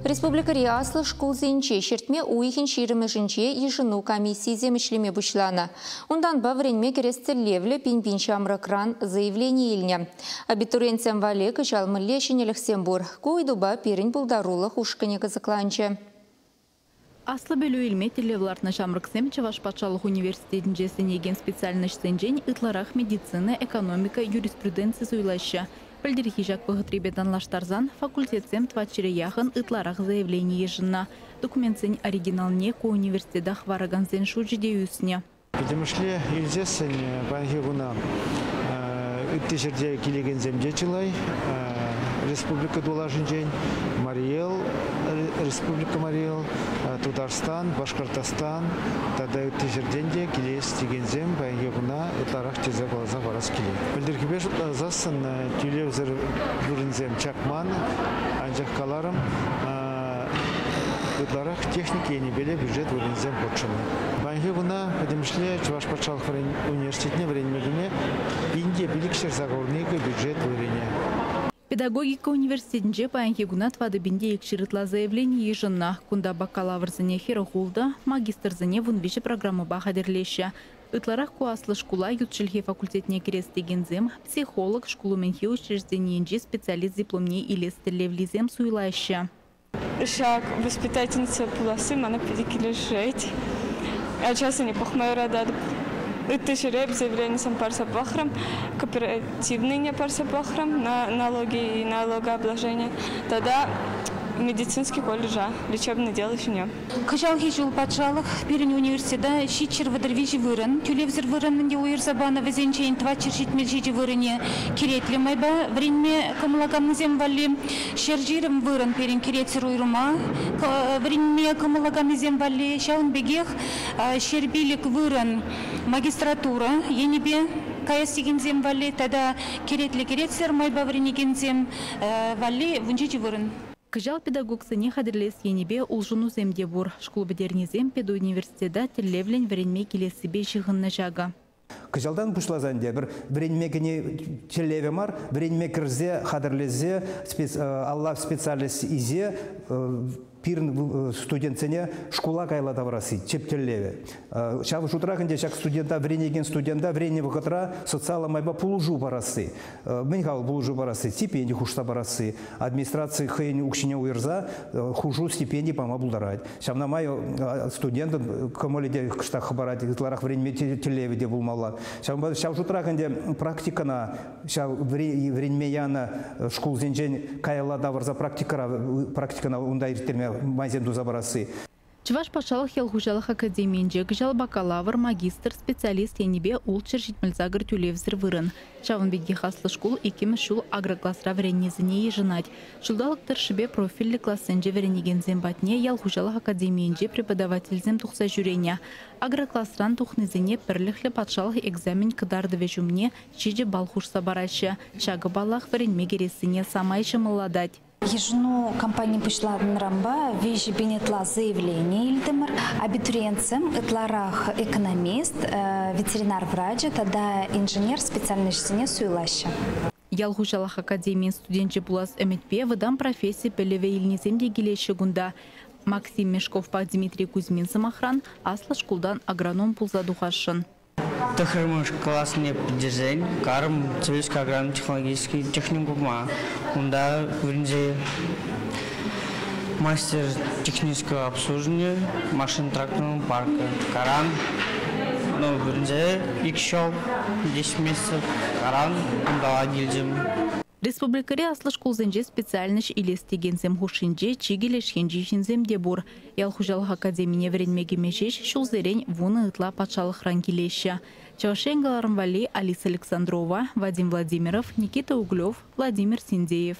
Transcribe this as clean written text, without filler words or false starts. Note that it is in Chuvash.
Республикӑри аслӑ шкулсенче ҫӗртме уйӑхӗн 20-мӗшӗнче йышӑну комиссийӗсем ӗҫлеме пуҫланӑ. Унтанпа вӗренме кӗрес тӗллевлӗ пин-пин ҫамрӑкран заявлени илнӗ. Абитуриентсем валли кӑҫал мӗнле ҫӗнӗлӗхсем пур? Ку ыйтупа пирӗн пултарулӑх ушкӑнӗ кӑсӑкланчӗ. Аслӑ пӗлӳ илме тӗллев лартнӑ ҫамрӑксем Чӑваш патшалӑх университетӗнче сӗнекен специальноҫсенчен ытларах медицина, экономика, юриспруденци суйлаҫҫӗ. Пӗлтӗрхи ҫак вӑхӑтрипе танлаштарсан факультетсем тӑватҫӗре яхӑн ытларах заявлени йышӑннӑ. Документсен оригиналне ку университета хӑваракансен шучӗ те ӳснӗ. Пӗтӗмӗшле илсессӗн паянхи куна ытти ҫӗрте килекенсем те чылай. Республика тулашӗнчен Марий Эл, Республика Марий Эл, Тутарстан, Башкортостан тата ытти ҫӗртен те килес текенсем паянхи куна ытларах тесе каласа парас килет. Пӗлтӗрхипе шутласассӑн тӳлевсӗр вырӑнсем чакман, анчах каларӑм, ытларах техника енӗпеле бюджет вырӑнӗсем хутшӑннӑ. Паянхи куна пӗтӗмӗшле Чӑваш патшалӑх университетне вӗренме кӗме 1582 бюджет вырӑнӗ. Педагогика университетӗнче паянхи куна 4200 ытла заявлени йышӑннӑ. Кунта бакалаврсене хӗрӗх ултӑ, магистрсене 13 программӑпа хатӗрлеҫҫӗ. Ытларах ку аслӑ шкула ют чӗлхе факультетне кӗрес текенсем, психолог, шкул умӗнхи учрежденийӗнчи специалист дипломне илес тӗллевлисем суйлаҫҫӗ. Ҫак воспитательница пуласси мана питӗ килӗшет. Ачасене пӑхма юрататӑп. Ытти ҫӗре заявленисем парса пӑхрӑм, кооперативныйне парса пӑхрӑм на налоги и налогообложение тата медицинский колледжа, лечебное дело ҫине. Кӑҫалхи ҫул патшалӑх пирӗн университета 733 вырӑн, тӳлевсӗр вырӑн ӗнтӗ уйӑрса панӑ, вӗсенчен 477 вырӑнӗ киретлӗ майпа вӗренме кӑмӑллаканнисем валли, 120 вырӑн пирӗн киретсӗр уйрӑма вӗренме кӑмӑллаканнисем валли, ҫавӑн пекех 105 вырӑн магистратура енӗпе каяс текенсем валли тата киретлӗ киретсӗр майпа вӗренекенсем валли 17 вырӑн. Кӑҫал педагогсене хатӗрлес енӗпе улшӑнусем те пур. Шкул пӗтернисем педуниверситета тӗллевлӗн вӗренме килессипе ҫыхӑннӑ ҫакӑ. Кӑҫалтан пуҫласан те пӗр вӗренме кӗни тӗллевӗ мар, вӗренме кӗрсе хатӗрлесе алла специальность исе пирӗн студентсене шкула кайла тавӑрасси тӗп тӗллевӗ. Ҫав шутрах ӗнтӗ ҫак студента вӗренекен студента вӗреннӗ вӑхӑтра социаллӑ майпа пулӑшу парасси. Мӗн-ха вӑл пулӑшу парасси? Стипенди хушса парасси. Администраци хӑйӗн укҫине уйӑрса хушу стипенди пама пултарать. Ҫавна май студентӑн кӑмӑлӗ те кӑштах хӑпарать, ытларах вӗренме тӗллевӗ те пулмалла. Ҫавӑнпа ҫав шутрах ӗнтӗ практикӑна ҫав вӗренме янӑ шкулсенчен каялла тавӑрса практикӑна унта ирттерме майсем туса парасси. Чӑваш патшалӑх ял хуҫалӑх академийӗнче кӑҫал бакалавр, магистр, специалист енӗпе 678 тӳлевсӗр вырӑн. Ҫавӑн пекех аслӑ шкул иккӗмӗш ҫул агрокласра вӗреннисене йышӑнать. Ҫулталӑк тӑршшӗпе профильлӗ классенче вӗренекенсем патне ял хуҫалӑх академийӗнче преподавательсем тухса ҫӳренӗ. Агрокласран тухнисене пӗрлӗхлӗ патшалӑх экзамен кӑтартӑвӗ ҫумне 7 балл хушса параҫҫӗ. Ҫакӑ паллах вӗренме кӗрессине самай ҫӑмӑллатать. Йышӑну кампани пуҫланнӑранпа виҫӗ пин ытла заявлени илтӗмӗр. Абитуриентсем ытларах экономист, ветеринар врачӗ тата инженер специальноҫӗсене суйлаҫҫӗ. Ял хуҫалӑх академийӗн студенчӗ пулас ӗмӗтпе вӑтам професси пӗлӗвӗ илнисем те килеҫҫӗ кунта. Максим Мешковпа Дмитрий Кузьмин сӑмахран аслӑ шкултан агроном пулса тухасшӑн. Тӑххӑрмӗш класне пӗтерсен карӑм Советский аграрно-технологический техникума унта вӗренсе мастер технического обслуживания машин-тракторного парка. Каран, ну, вӗренсе ик ҫул, 10 месяцев каран унталла килтӗм. Республикӑри аслӑ шкулсенче специальноҫ илес текенсем хушшинче чикӗ леш енчи ҫынсем те пур. Ял хуҫалӑх академине вӗренме кӗме ҫеҫ ҫулсерен 10 ытла патшалӑхран килеҫҫӗ. Чӑваш Ен кӑларӑм валли Алиса Александрова, Вадим Владимиров, Никита Углев, Владимир Синдеев.